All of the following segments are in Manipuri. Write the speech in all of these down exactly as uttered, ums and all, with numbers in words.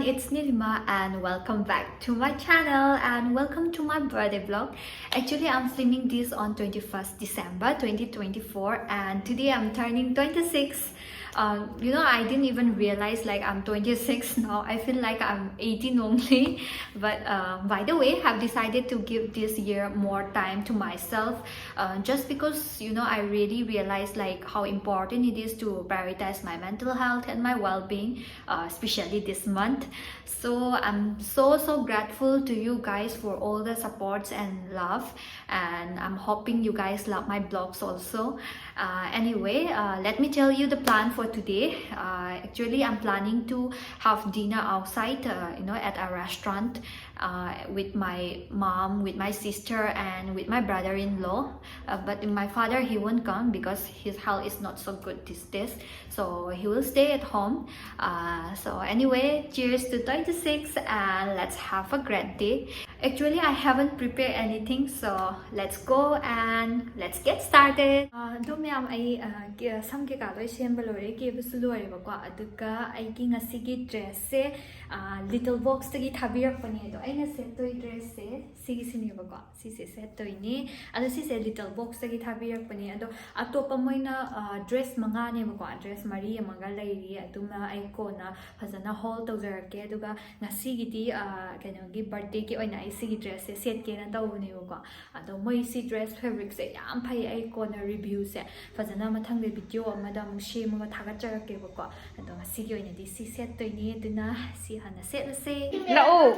It's Nilima and welcome back to my channel and welcome to my birthday vlog. Actually, I'm filming this on twenty-first December twenty twenty-four and today I'm turning twenty-six. Um, you know, I didn't even realize like I'm twenty-six now. I feel like I'm eighteen only. But um, by the way, I've decided to give this year more time to myself, uh, just because, you know, I really realized like how important it is to prioritize my mental health and my well-being, uh, especially this month. So I'm so, so grateful to you guys for all the supports and love, and I'm hoping you guys love my vlogs also. Uh, anyway, uh, let me tell you the plan for today. Uh, actually, I'm planning to have dinner outside, uh, you know, at a restaurant, uh, with my mom, with my sister, and with my brother-in-law. Uh, but my father, he won't come because his health is not so good these days. So he will stay at home. Uh, so anyway, cheers to twenty-six and let's have a great day. Actually, I haven't prepared anything, so let's go and let's get started. ꯑꯗꯣ ꯃꯌꯥꯝ, ꯑꯩ, ꯑ, ꯀꯦ-, ꯁꯝ ꯀꯩꯀꯥ ꯂꯣꯏ ꯁꯦꯝꯕ ꯂꯣꯏꯔꯦ, ꯀꯦꯕꯁꯨ ꯂꯣꯏꯔꯦꯕꯀꯣ꯫ ꯑꯗꯨꯒ ꯑꯩꯒꯤ ꯉꯁꯤꯒꯤ dress-ꯁꯦ, ꯑ, Little Box-ꯇꯒꯤ ꯊꯥꯕꯤꯔꯛꯄꯅꯦ꯫ ꯑꯗꯣ ꯑꯩꯅ ꯁꯦꯠꯇꯣꯏ dress-ꯁꯦ ꯁꯤꯒꯤꯁꯤꯅꯦꯕꯀꯣ꯫ ꯁꯤꯁꯦ ꯁꯦꯠꯇꯣꯏꯅꯦ꯫ ꯑꯗꯣ ꯁꯤꯁꯦ Little Box-ꯇꯒꯤ ꯊꯥꯕꯤꯔꯛꯄꯅꯦ꯫ ꯑꯗꯣ ꯑꯇꯣꯞꯄ ꯃꯣꯏꯅ, ꯑ, dress ꯃꯉꯥꯅꯦꯕꯀꯣ, dress ꯃꯔꯤ ꯑꯃꯒ ꯂꯩꯔꯤ꯫ ꯑꯗꯨꯃ ꯑꯩ ꯀꯣꯟꯅ ꯐꯖꯅ haul ꯇꯧꯖꯔꯛꯀꯦ꯫ ꯑꯗꯨꯒ ꯉꯁꯤꯒꯤꯗꯤ, ꯑ, ꯀꯩꯅꯣꯒꯤ birthday-ꯒꯤ ꯑꯣꯏꯅ ꯑꯩ ꯁꯤꯒꯤ dress-ꯁꯦ ꯁꯦꯠꯀꯦꯅ ꯇꯧꯕꯅꯦꯕꯀꯣ꯫ ꯑꯗꯣ ꯃꯣꯏ ꯁꯤ dress fabric-ꯁꯦ ꯌꯥꯝ ꯐꯩ꯫ ꯑꯩ ꯀꯣꯟꯅ review-ꯁꯦ ꯐꯖꯅ ꯃꯊꯪꯗ video ꯑꯃꯗ ꯑꯃꯨꯛ ꯁꯦꯝꯃꯒ ꯊꯥꯒꯠꯆꯔꯛꯀꯦꯕꯀꯣ꯫ ꯑꯗꯣ ꯉꯁꯤꯒꯤ ꯑꯣꯏꯅꯗꯤ ꯁꯤ ꯁꯦꯠꯇꯣꯏꯅꯦ꯫ ꯑꯗꯨꯅ ꯁꯤ ꯍꯥꯟꯅ ꯁꯦꯠꯂꯁꯦ꯫ ꯂꯥꯛꯑꯣ꯫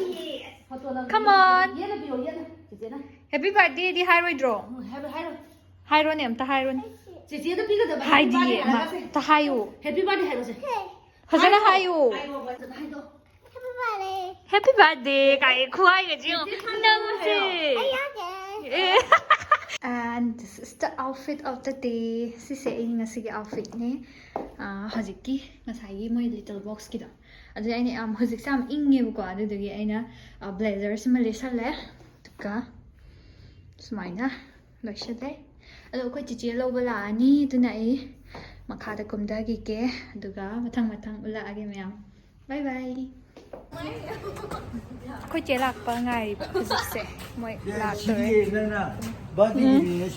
Come on. ꯌꯦꯅ ꯄꯤꯌꯣ, ꯌꯦꯅ꯫ ꯆꯦꯆꯦꯅ꯫ Happy birthday-ꯗꯤ ꯍꯥꯏꯔꯣꯏꯗ꯭ꯔꯣ? ꯎꯝ, ꯍꯥꯏꯔꯣ, ꯍꯥꯏꯔꯣ꯫ ꯍꯥꯏꯔꯣꯅꯦ, ꯑꯝꯇ ꯍꯥꯏꯔꯣꯅꯦ꯫ ꯆꯦꯆꯦꯗ ꯄꯤꯒꯗꯕ happy ꯍꯥꯏꯗꯤꯌꯦ, birthday ꯃꯥ, ꯍꯥꯏꯔꯒꯁꯦ꯫ ꯑꯝꯇ ꯍꯥꯏꯌꯨ꯫ Happy birthday ꯍꯥꯏꯔꯣꯁꯦ꯫ ꯐꯖꯅ ꯍꯥꯏꯌꯨ꯫ ꯍꯥꯏꯔꯣ, ꯍꯥꯏꯔꯣ, ꯐꯖꯅ ꯍꯥꯏꯗꯣ꯫ Happy birthday ꯀꯥꯏ ꯈꯨꯍꯥꯏꯒꯁꯦ ꯌꯦꯡꯉꯨ꯫ ꯆꯦꯆꯦ ꯊꯥꯡꯖꯧ ꯅꯪꯁꯦ꯫ ꯍꯥꯏꯔꯣ꯫ ꯑꯦ꯫ And this is the outfit of the day. ꯁꯤꯁꯦ ꯑꯩ ꯉꯁꯤꯒꯤ outfit-ꯅꯦ꯫ ꯑꯥ, ꯍꯧꯖꯤꯛꯀꯤ ꯉꯁꯥꯏꯒꯤ ꯃꯣꯏ Little Box-ꯀꯤꯗꯣ꯫ ꯑꯗꯨꯗꯤ ꯑꯩꯅ ꯌꯥꯝ, ꯍꯧꯖꯤꯛꯁꯦ ꯌꯥꯝ ꯏꯪꯉꯦꯕꯀꯣ, ꯑꯗꯨꯗꯨꯒꯤ ꯑꯩꯅ, ꯑ, blazer-ꯁꯤꯃ ꯂꯤꯠꯁꯜꯂꯦ꯫ ꯑꯗꯨꯒ ꯁꯨꯃꯥꯏꯅ ꯂꯣꯏꯁꯤꯜꯂꯦ꯫ ꯑꯗꯣ ꯑꯩꯈꯣꯏ ꯆꯤꯆꯦ ꯂꯧꯕ ꯂꯥꯛꯑꯅꯤ, ꯑꯗꯨꯅ ꯑꯩ ꯃꯈꯥꯗ ꯀꯨꯝꯊꯈꯤꯒꯦ, ꯑꯗꯨꯒ ꯃꯊꯪ ꯃꯊꯪ ꯎꯠꯂꯛꯑꯒꯦ ꯃꯌꯥꯝ꯫ Bye bye꯫ ꯑꯩꯈꯣꯏ ꯆꯦ ꯂꯥꯛꯄ ꯉꯥꯏꯔꯤꯕ ꯍꯧꯖꯤꯛꯁꯦ꯫ ꯃꯣꯏ ꯂꯥꯛꯇꯣꯔꯦ꯫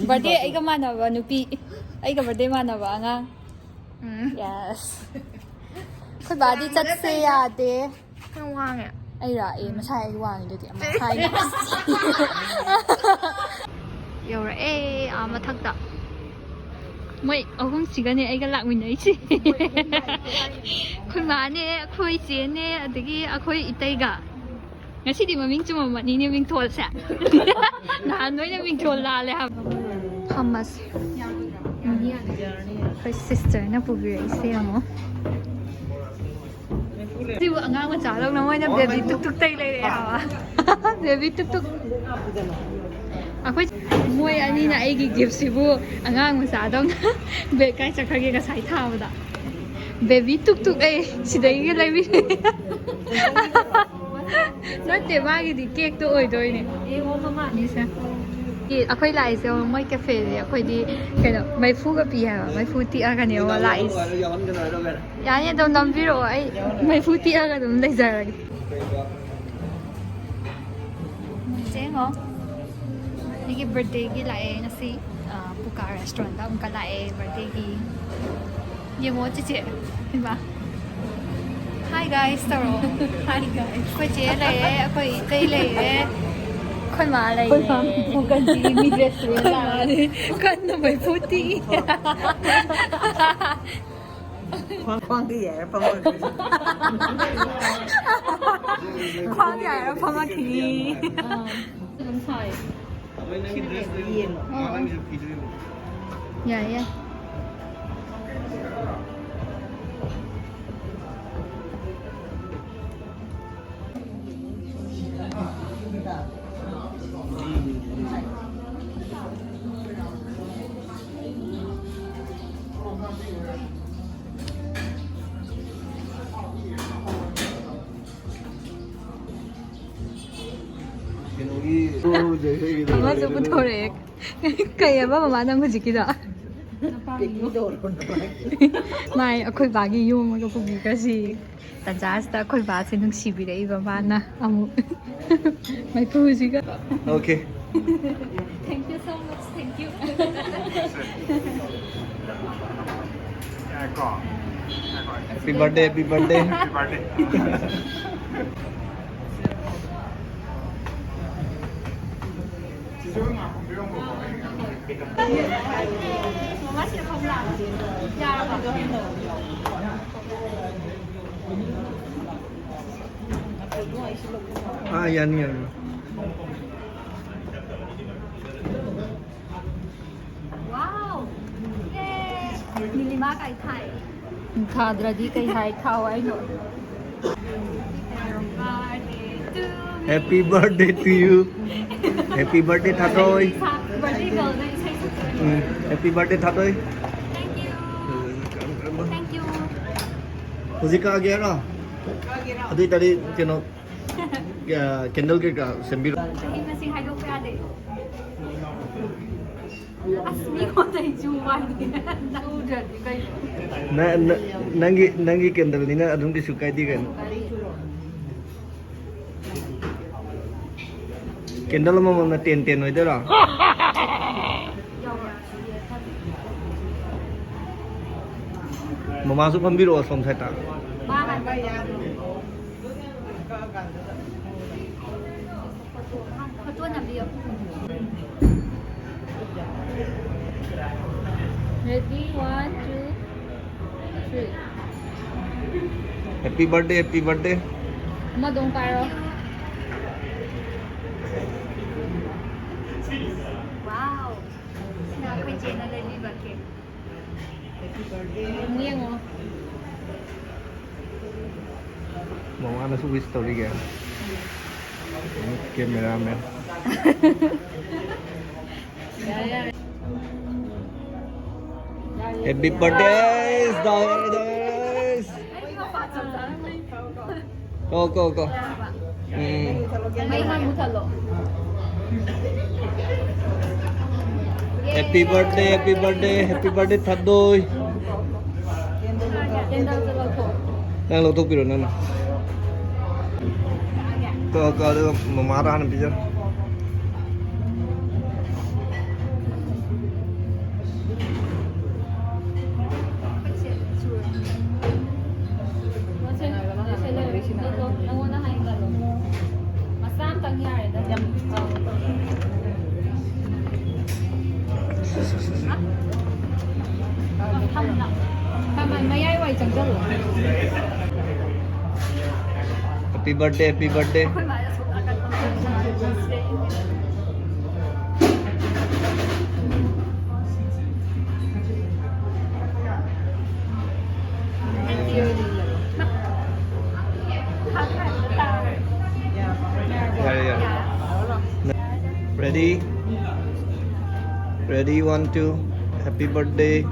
ꯕꯥꯔꯗꯦ ꯑꯩꯒ ꯃꯥꯟꯅꯕ ꯅꯨꯄꯤ, ꯑꯩꯒ ꯕꯥꯔꯗꯦ ꯃꯥꯟꯅꯕ ꯑꯉꯥꯡ꯫ ꯎꯝ꯫ Yes꯫ ꯑꯩꯈꯣꯏ ꯕꯥꯗꯤ ꯆꯠꯁꯦ ꯌꯥꯗꯦ꯫ ꯅꯪ ꯋꯥꯡꯉꯦ꯫ ꯑꯩꯔꯣ? ꯑꯦ, ꯃꯁꯥ ꯑꯩ ꯋꯥꯡꯉꯤꯗꯨꯗꯤ ꯑꯃ ꯍꯥꯏꯅ꯫ ꯌꯧꯔꯛꯑꯦ ꯑꯥ ꯃꯊꯛꯇ꯫ ꯃꯣꯏ ꯑꯍꯨꯝꯁꯤꯒꯅꯦ ꯑꯩꯒ ꯂꯥꯛꯃꯤꯟꯅꯩꯁꯦ꯫ ꯑꯩꯈꯣꯏ ꯃꯥꯅꯦ, ꯑꯩꯈꯣꯏ ꯆꯦꯅꯦ, ꯑꯗꯒꯤ ꯑꯩꯈꯣꯏ ꯏꯇꯩꯒ꯫ ꯉꯁꯤꯗꯤ ꯃꯃꯤꯡ ꯆꯨꯝꯃꯝꯃꯅꯤꯅꯦ ꯃꯤꯡꯊꯣꯜꯁꯦ꯫ ꯅꯍꯥꯟ ꯅꯣꯏꯅ ꯃꯤꯡꯊꯣꯜ ꯂꯥꯜꯂꯦ ꯍꯥꯏꯕ꯫ ꯐꯝꯃꯁꯦ꯫ ꯎꯝ꯫ ꯑꯩꯈꯣꯏ ꯁꯤꯁꯇꯔꯅ ꯄꯨꯕꯤꯔꯛꯏꯁꯦ ꯌꯦꯡꯉꯣ꯫ ꯁꯤꯕꯨ ꯑꯉꯥꯡ ꯃꯆꯥꯗꯧꯅ ꯃꯣꯏꯅ ꯕꯦꯕꯤ ꯇꯨꯛ ꯇꯨꯛ ꯇꯩ ꯂꯩꯔꯛꯑꯦ ꯍꯥꯏꯕ꯫ ꯕꯦꯕꯤ ꯇꯨꯛ ꯇꯨꯛ꯫ ꯑꯩꯈꯣꯏ ꯃꯣꯏ ꯑꯅꯤꯅ ꯑꯩꯒꯤ ꯒꯤꯐꯁꯤꯕꯨ ꯑꯉꯥꯡ ꯃꯆꯥꯗꯧꯅ ꯕꯦꯒ ꯀꯥꯏ ꯆꯠꯈ꯭ꯔꯒꯦ ꯉꯁꯥꯏ ꯊꯥꯕꯗ꯫ ꯕꯦꯕꯤ ꯇꯨꯛ ꯇꯨꯛ ꯑꯩ ꯁꯤꯗꯒꯤꯒ ꯂꯩꯕꯤꯔꯦ꯫ ꯅꯠꯇꯦ, ꯃꯥꯒꯤꯗꯤ ꯀꯦꯛꯇꯣ ꯑꯣꯏꯗꯣꯏꯅꯦ꯫ ꯌꯦꯡꯉꯣ ꯃꯃꯥꯅꯤꯁꯦ꯫ ꯑꯩꯈꯣꯏ ꯂꯥꯛꯏꯁꯦ ꯃꯣꯏ ꯀꯦꯐꯦꯁꯦ ꯑꯩꯈꯣꯏꯗꯤ ꯀꯩꯅꯣ ꯃꯩꯐꯨꯒ ꯄꯤ ꯍꯥꯏꯕ, ꯃꯩꯐꯨ ꯇꯤꯛꯑꯒꯅꯦꯕ ꯂꯥꯛꯏꯁꯦ꯫ ꯌꯥꯅꯤ, ꯑꯗꯨꯝ ꯅꯝꯕꯤꯔꯛꯑꯣ, ꯑꯩ ꯃꯩꯐꯨ ꯇꯤꯛꯑꯒ ꯑꯗꯨꯝ ꯂꯩꯖꯔꯒꯦ꯫ ꯌꯦꯡꯉꯣ, ꯑꯩꯒꯤ ꯕꯥꯔꯗꯦꯒꯤ ꯂꯥꯛꯑꯦ ꯉꯁꯤ꯫ ꯑ, ꯄꯨꯀꯥ ꯔꯦꯁꯇꯨꯔꯦꯟꯗ ꯑꯃꯨꯛꯀ ꯂꯥꯛꯑꯦ ꯕꯥꯔꯗꯦꯒꯤ꯫ ꯌꯦꯡꯉꯣ ꯆꯤꯆꯦ, ꯏꯃꯥ꯫ Hi guys ꯇꯧꯔꯣ꯫ Hi guys꯫ ꯑꯩꯈꯣꯏ ꯆꯦ ꯂꯩꯔꯦ, ꯑꯩꯈꯣꯏ ꯏꯇꯩ ꯂꯩꯔꯦ, ꯑꯩꯈꯣꯏ ꯃꯥ ꯂꯩꯔꯦ꯫ ꯑꯩꯈꯣꯏ ꯃꯥ ꯄꯨꯡ ꯀꯟꯁꯤꯒꯤ ꯃꯤ ꯔꯦꯁꯇꯨꯔꯦꯟ ꯑꯩꯈꯣꯏ ꯂꯥꯛꯑꯦ꯫ ꯃꯥꯗꯤ ꯀꯟꯅ ꯃꯩꯐꯨ ꯇꯤꯛꯏ꯫ ꯈ꯭ꯋꯥꯡ, ꯈ꯭ꯋꯥꯡꯗ ꯌꯥꯏꯔ ꯐꯝꯃꯒ꯫ ꯈ꯭ꯋꯥꯡ ꯌꯥꯏꯔ ꯐꯝꯃꯛꯈꯤꯅꯤ꯫ ꯑꯥ, ꯑꯗꯨꯝ ꯁꯥꯏ꯫ ꯌꯦꯡꯉꯣ꯫ ꯑꯣ, ꯑꯣ꯫ ꯌꯥꯏ, ꯌꯥꯏ꯫ ꯀꯩꯅꯣꯒꯤ ꯑꯃꯁꯨ ꯄꯨꯊꯣꯔꯛꯑꯦ꯫ ꯀꯩ ꯍꯥꯏꯕ ꯃꯃꯥ ꯅꯪ ꯍꯧꯖꯤꯛꯀꯤꯗꯣ? ꯃꯥꯏ ꯑꯩꯈꯣꯏ ꯕꯥꯒꯤ ꯌꯣꯝꯃꯒ ꯄꯨꯕꯤꯈ꯭ꯔꯁꯤ꯫ ꯇꯟꯖꯥꯁꯤꯗ ꯑꯩꯈꯣꯏ ꯕꯥꯁꯦ ꯅꯨꯡꯁꯤꯕꯤꯔꯛꯏꯕ ꯃꯥꯅ ꯑꯃꯨꯛ ꯃꯩꯐꯨꯁꯤꯒ꯫ Okay. Thank you so much. Thank you. Happy birthday, happy birthday. 아, 야, 아니야, 아니야. Wow! Yay! ꯅꯤꯂꯤꯃꯥ ꯀꯥꯏ ꯊꯥꯏ꯫ ꯊꯥꯗ꯭ꯔꯗꯤ ꯀꯩ ꯍꯥꯏ ꯊꯥꯎ ꯍꯥꯏꯅꯣ? Happy birthday to you. Happy birthday ꯊꯥꯊꯣꯏ. ꯕꯔꯗꯦ ꯒꯔꯜꯗ ꯏꯁꯩ ꯁꯛꯆꯔꯤ꯫ ꯎꯝ, happy birthday ꯊꯥꯊꯣꯏ. Thank you. Thank you. ꯍꯧꯖꯤꯛ ꯀꯛꯑꯒꯦ ꯍꯥꯏꯔꯣ? ꯑꯗꯨ ꯑꯣꯏꯇꯥꯔꯗꯤ ꯀꯩꯅꯣ, candle ꯀꯩꯀꯥ ꯁꯦꯝꯕꯤꯔꯣ. ꯆꯍꯤ ꯃꯁꯤꯡ ꯍꯥꯏꯗꯣꯛꯄ ꯌꯥꯗꯦ꯫ ꯑꯁ, ꯃꯤꯉꯣꯟꯗ ꯆꯨ ꯍꯥꯏꯅꯤ꯫ ꯆꯨꯗ꯭ꯔꯗꯤ ꯀꯩꯅꯣ? ꯅ- ꯅ- ꯅꯪꯒꯤ ꯅꯪꯒꯤ candleꯅꯤꯅ ꯑꯗꯨꯝ ꯀꯩꯁꯨ ꯀꯥꯏꯗꯦ ꯀꯩꯅꯣ. Candle ꯑꯃꯃꯝꯅ ten ten ꯑꯣꯏꯗꯣꯏꯔꯣ? ꯃꯃꯥꯁꯨ ꯐꯝꯕꯤꯔꯛꯑꯣ ꯁꯣꯝ ꯁꯥꯏꯠꯇ. ꯃꯥ ꯍꯥꯟꯅ ꯇꯧꯔꯣ꯫ Photo ꯅꯝꯕꯤꯌꯣ꯫ Ready, one, two, three. Happy birthday, happy birthday. ꯑꯃꯗꯣ ꯑꯃꯨꯛ ꯄꯥꯏꯔꯣ꯫ Wow. ꯁꯤꯅ ꯑꯩꯈꯣꯏ ꯆꯦꯅ ꯂꯩꯕꯤꯕ cake꯫ ꯑꯃꯨꯛ ꯌꯦꯡꯉꯣ꯫ ꯃꯃꯥꯅꯁꯨ wish ꯇꯧꯔꯤꯒꯦ. Cameraman. ꯌꯥꯔꯦ, ꯌꯥꯔꯦ꯫ Happy birthday, ꯗꯥꯏꯔꯦꯁ. ꯀꯣ ꯀꯣ ꯀꯣ. ꯎꯝ. ꯃꯩ ꯍꯥꯟ ꯃꯨꯊꯠꯂꯣ꯫ ꯌꯦ, Happy birthday, happy birthday, happy birthday ꯊꯥꯗꯣꯏ. ꯅꯪ ꯂꯧꯊꯣꯛꯄꯤꯔꯣ ꯅꯪꯅ꯫ ꯀꯛꯑꯣ, ꯀꯛꯑꯣ, ꯑꯗꯨꯒ ꯃꯃꯥꯗ ꯍꯥꯟꯅ ꯄꯤꯖꯔꯣ꯫ ꯅꯪꯉꯣꯟꯗ ꯍꯥꯏꯕꯗꯣ ꯃꯆꯥ ꯑꯝꯇꯪ ꯌꯥꯔꯦꯗ꯫ ꯌꯥꯝ ꯃꯌꯥꯏ ꯋꯥꯏ ꯆꯪꯁꯜꯂꯣ꯫ Happy birthday, happy birthday. ꯌꯥꯔꯦ, ꯌꯥꯔꯦ꯫ Ready? Ready, one, two. Happy birthday.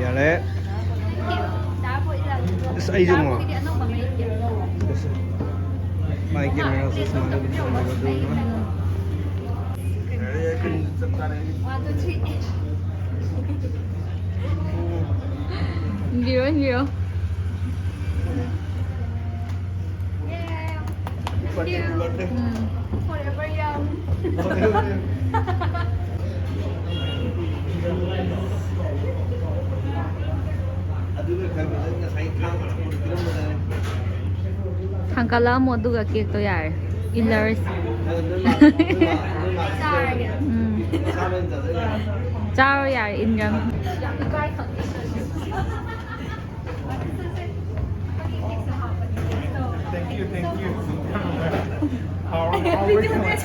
ꯌꯥꯔꯦ꯫ ꯑꯁ, ꯑꯩꯁꯨ ꯑꯃꯨꯛ꯫ ꯃꯥꯏ ꯀꯦꯃꯦꯔꯥꯁꯦ ꯁꯨꯃꯥꯏꯅ ꯑꯗꯨꯝ ꯇꯧꯔꯒ ꯑꯗꯨꯒ꯫ ꯏꯟꯕꯤꯔꯣ, ꯏꯟꯕꯤꯔꯣ꯫ Thank you. Um. Forever young. ꯑꯗꯨꯒ ꯀꯩꯅꯣꯗ ꯉꯁꯥꯏ ꯊꯥꯡ ꯑꯆꯧꯕꯗꯣ ꯄꯤꯔꯝꯕꯗꯥꯏ? ꯊꯥꯡꯀꯠꯂꯛꯑꯝꯃꯣ, ꯑꯗꯨꯒ ꯀꯦꯛꯇꯣ ꯌꯥꯔꯦ꯫ ꯏꯜꯂꯔꯁꯤ꯫ ꯅꯣꯏ ꯃꯥ-, ꯅꯣꯏ ꯃꯥ-, ꯅꯣꯏ ꯃꯥ-, ꯆꯥꯔꯒꯦ꯫ ꯎꯝ꯫ ꯆꯥꯕ ꯑꯣꯏꯅ ꯆꯥꯖꯔꯒꯦ꯫ ꯆꯥꯔꯣ ꯌꯥꯔꯦ, ꯏꯟꯈ꯭ꯔꯝꯅꯤ꯫ ꯌꯥꯝ ꯏꯀꯥꯏ ꯈꯪꯗꯦ꯫ Thank you, thank you. How, how we doing?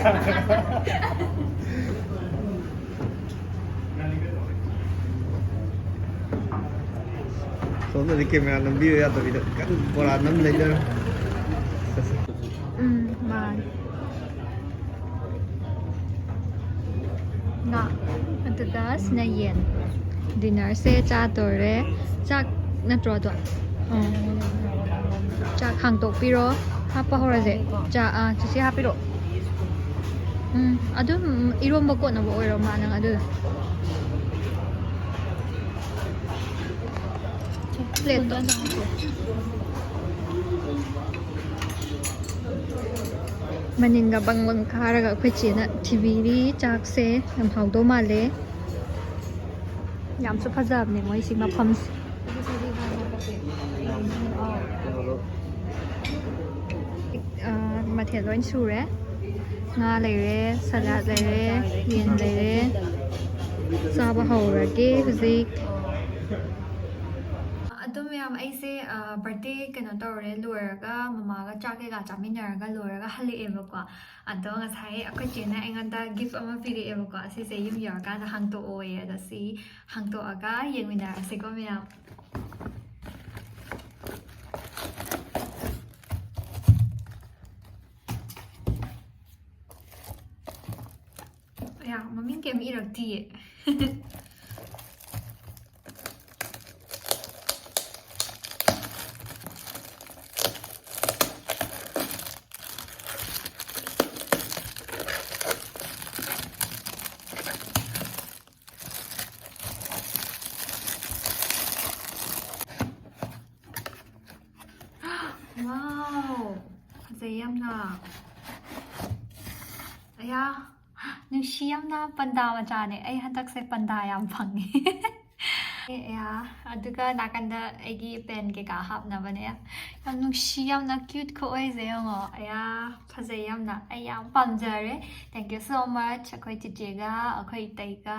ꯁꯣꯝꯗꯗꯤ ꯀꯦꯃꯦꯔꯥ ꯅꯝꯕꯤꯌꯨ ꯌꯥꯗꯕꯤꯗ ꯀꯟꯅ ꯕꯣꯔꯥ ꯅꯝ ꯂꯩꯖꯔꯦ꯫ ꯎꯝ, ꯃꯥꯅꯦ꯫ ꯉꯥ, ꯑꯗꯨꯒ ꯁꯤꯅ ꯌꯦꯟ꯫ ꯗꯤꯅꯔꯁꯦ ꯆꯥꯗꯣꯔꯦ꯫ ꯆꯥꯛ ꯅꯠꯇ꯭ꯔꯣ ꯑꯗꯣ? ꯑꯥ꯫ ꯆꯥꯛ ꯍꯥꯡꯇꯣꯛꯄꯤꯔꯣ꯫ ꯍꯥꯞꯄ ꯍꯧꯔꯁꯦ꯫ ꯆꯥ ꯑꯥ, ꯆꯤꯆꯦ ꯍꯥꯞꯄꯤꯔꯛꯑꯣ꯫ ꯎꯝ, ꯑꯗꯨꯝ ꯏꯔꯣꯝꯕ ꯀꯣꯠꯅꯕ ꯑꯣꯏꯔꯣ ꯃꯥ ꯅꯪ ꯑꯗꯨꯗꯣ꯫ ꯄ꯭ꯂꯦꯠꯇꯣ꯫ ꯃꯅꯤꯡꯒ ꯕꯪ ꯕꯪ ꯈꯥꯔꯒ ꯑꯩꯈꯣꯏ ꯆꯦꯅ ꯊꯤꯕꯤꯔꯤ꯫ ꯆꯥꯛꯁꯦ ꯌꯥꯝ ꯍꯥꯎꯗꯧ ꯃꯥꯜꯂꯦ꯫ ꯌꯥꯝꯁꯨ ꯐꯖꯕꯅꯦ ꯃꯣꯏꯁꯤ ꯃꯐꯝꯁꯦ꯫ ꯑꯥ, ꯃꯊꯦꯜ ꯂꯣꯏ ꯁꯨꯔꯦ꯫ ꯉꯥ ꯂꯩꯔꯦ, ꯁꯂꯥꯗ ꯂꯩꯔꯦ, ꯌꯦꯟ ꯂꯩꯔꯦ꯫ ꯆꯥꯕ ꯍꯧꯔꯒꯦ ꯍꯧꯖꯤꯛ꯫ ꯑꯗꯨ ꯃꯌꯥꯝ, ꯑꯩꯁꯦ, ꯑ, ꯕꯥꯔꯗꯦ ꯀꯩꯅꯣ ꯇꯧꯔꯦ, ꯂꯣꯏꯔꯒ ꯃꯃꯥꯒ ꯆꯥꯛ ꯀꯩꯀꯥ ꯆꯥꯃꯤꯟꯅꯔꯒ ꯂꯣꯏꯔꯒ ꯍꯜꯂꯛꯑꯦꯕꯀꯣ꯫ ꯑꯗꯣ ꯉꯁꯥꯏ ꯑꯩꯈꯣꯏ ꯆꯦꯅ ꯑꯩꯉꯣꯟꯗ ꯒꯤꯐ ꯑꯃ ꯄꯤꯔꯛꯑꯦꯕꯀꯣ꯫ ꯑꯁꯤꯁꯦ ꯌꯨꯝ ꯌꯧꯔꯀꯥꯟꯗ ꯍꯥꯡꯇꯣꯛꯑꯣꯌꯦ꯫ ꯑꯗꯣ ꯁꯤ ꯍꯥꯡꯇꯣꯛꯑꯒ ꯌꯦꯡꯃꯤꯟꯅꯔꯁꯤꯀꯣ ꯃꯌꯥꯝ꯫ ꯑꯌꯥ, ꯃꯃꯤꯡ ꯀꯩꯝ ꯏꯔꯛꯇꯤꯌꯦ꯫ Wow! ꯐꯖꯩ ꯌꯥꯝꯅ꯫ ꯑꯌꯥ, ꯅꯨꯡꯁꯤ ꯌꯥꯝꯅ, ꯄꯟꯗꯥ ꯃꯆꯥꯅꯦ꯫ ꯑꯩ ꯍꯟꯗꯛꯁꯦ ꯄꯟꯗꯥ ꯌꯥꯝ ꯐꯪꯉꯦ꯫ ꯑꯌꯥ, ꯑꯗꯨꯒ ꯅꯥꯀꯟꯗ ꯑꯩꯒꯤ ꯄꯦꯟ ꯀꯩꯀꯥ ꯍꯥꯞꯅꯕꯅꯦ꯫ ꯌꯥꯝ ꯅꯨꯡꯁꯤ, ꯌꯥꯝꯅ ꯀ꯭ꯌꯨꯠ ꯈꯨꯑꯣꯏꯁꯦ ꯌꯦꯡꯉꯣ꯫ ꯑꯌꯥ, ꯐꯖꯩ ꯌꯥꯝꯅ꯫ ꯑꯩ ꯌꯥꯝ ꯄꯥꯝꯖꯔꯦ꯫ Thank you so much ꯑꯩꯈꯣꯏ ꯆꯤꯆꯦꯒ ꯑꯩꯈꯣꯏ ꯏꯇꯩꯒ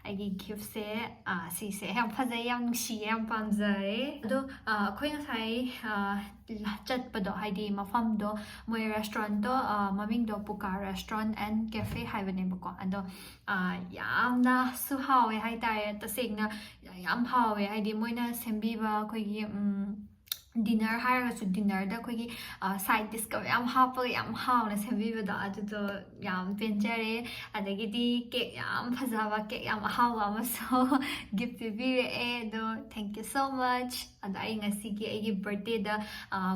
ꯑꯩꯒꯤ ꯒꯤꯐꯁꯦ꯫ ꯑꯥ, ꯁꯤꯁꯦ ꯌꯥꯝ ꯐꯖꯩ, ꯌꯥꯝ ꯅꯨꯡꯁꯤꯌꯦ, ꯌꯥꯝ ꯄꯥꯝꯖꯔꯦ꯫ ꯑꯗꯣ, ꯑꯥ, ꯑꯩꯈꯣꯏ ꯉꯁꯥꯏ, ꯑꯥ, ꯆꯠꯄꯗꯣ, ꯍꯥꯏꯗꯤ ꯃꯐꯝꯗꯣ, ꯃꯣꯏ ꯔꯦꯁꯇꯨꯔꯦꯟꯠꯇꯣ, ꯑꯥ, ꯃꯃꯤꯡꯗꯣ Puka Restaurant and Cafe ꯍꯥꯏꯕꯅꯦꯕꯀꯣ꯫ ꯑꯗꯣ, ꯑꯥ, ꯌꯥꯝꯅꯁꯨ ꯍꯥꯎꯋꯦ ꯍꯥꯏꯇꯥꯔꯦ꯫ ꯇꯁꯦꯡꯅ ꯌꯥꯝ ꯍꯥꯎꯋꯦ꯫ ꯍꯥꯏꯗꯤ ꯃꯣꯏꯅ ꯁꯦꯝꯕꯤꯕ ꯑꯩꯈꯣꯏꯒꯤ, ꯎꯝ, ꯗꯤꯅꯔ ꯍꯥꯏꯔꯒꯁꯨ ꯗꯤꯅꯔꯗ ꯑꯩꯈꯣꯏꯒꯤ ꯁꯥꯏꯠ ꯗꯤꯁꯀ ꯃꯌꯥꯝ ꯍꯥꯞꯄꯒ ꯌꯥꯝ ꯍꯥꯎꯅ ꯁꯦꯝꯕꯤꯕꯗꯣ, ꯑꯗꯨꯗꯣ ꯌꯥꯝ ꯄꯦꯟꯖꯔꯦ꯫ ꯑꯗꯒꯤꯗꯤ ꯀꯦꯛ ꯌꯥꯝ ꯐꯖꯕ, ꯀꯦꯛ ꯌꯥꯝ ꯑꯍꯥꯎꯕ ꯑꯃꯁꯨ ꯒꯤꯐ ꯄꯤꯕꯤꯔꯛꯑꯦ꯫ ꯑꯗꯣ thank you so much꯫ ꯑꯗꯣ ꯑꯩ ꯉꯁꯤꯒꯤ ꯑꯩꯒꯤ ꯕꯔꯊꯗꯦꯗ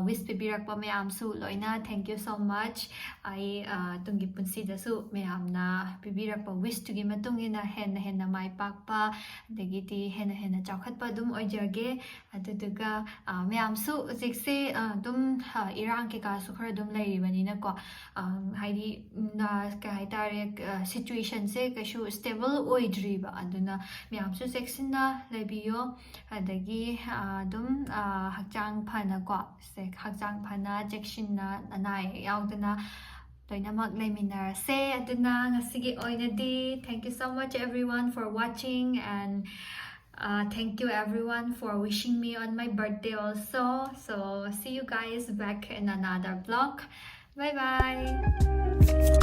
ꯋꯤꯁ ꯄꯤꯕꯤꯔꯛꯄ ꯃꯌꯥꯝꯁꯨ ꯂꯣꯏꯅ thank you so much꯫ ꯑꯩ ꯇꯨꯡꯒꯤ ꯄꯨꯟꯁꯤꯗꯁꯨ ꯃꯌꯥꯝꯅ ꯄꯤꯕꯤꯔꯛꯄ ꯋꯤꯁꯇꯨꯒꯤ ꯃꯇꯨꯡ ꯏꯟꯅ ꯍꯦꯟꯅ ꯍꯦꯟꯅ ꯃꯥꯏ ꯄꯥꯛꯄ, ꯑꯗꯒꯤꯗꯤ ꯍꯦꯟꯅ ꯍꯦꯟꯅ ꯆꯥꯎꯈꯠꯄ ꯑꯗꯨꯝ ꯑꯣꯏꯖꯒꯦ꯫ ꯑꯗꯨꯗꯨꯒ ꯃꯌꯥꯝꯁꯨ ꯍꯧꯖꯤꯛꯁꯦ ꯑꯗꯨꯝ ꯏꯔꯥꯡ ꯀꯩꯀꯥꯁꯨ ꯈꯔ ꯑꯗꯨꯝ ꯂꯩꯔꯤꯕꯅꯤꯅꯀꯣ, ꯍꯥꯏꯗꯤ ꯀꯩ ꯍꯥꯏꯇꯥꯔꯦ, ꯁꯤꯆꯨꯋꯦꯁꯟꯁꯦ ꯀꯩꯁꯨ ꯁ꯭ꯇꯦꯕꯜ ꯑꯣꯏꯗ꯭ꯔꯤꯕ꯫ ꯑꯗꯨꯅ ꯃꯌꯥꯝꯁꯨ ꯆꯦꯛꯁꯤꯟꯅ ꯂꯩꯕꯤꯌꯣ꯫ ꯑꯗꯒꯤ ꯑꯗꯨꯝ ꯍꯛꯆꯥꯡ ꯐꯅꯀꯣ, ꯍꯛꯆꯥꯡ ꯐꯅ ꯆꯦꯛꯁꯤꯟꯅ ꯑꯅꯥ ꯑꯌꯦꯛ ꯌꯥꯎꯗꯅ ꯂꯣꯏꯅꯃꯛ ꯂꯩꯃꯤꯟꯅꯔꯁꯦ꯫ ꯑꯗꯨꯅ ꯉꯁꯤꯒꯤ ꯑꯣꯏꯅꯗꯤ thank you so much everyone for watching, and thank you everyone for wishing me on my birthday also. So see you guys back in another vlog. Bye bye.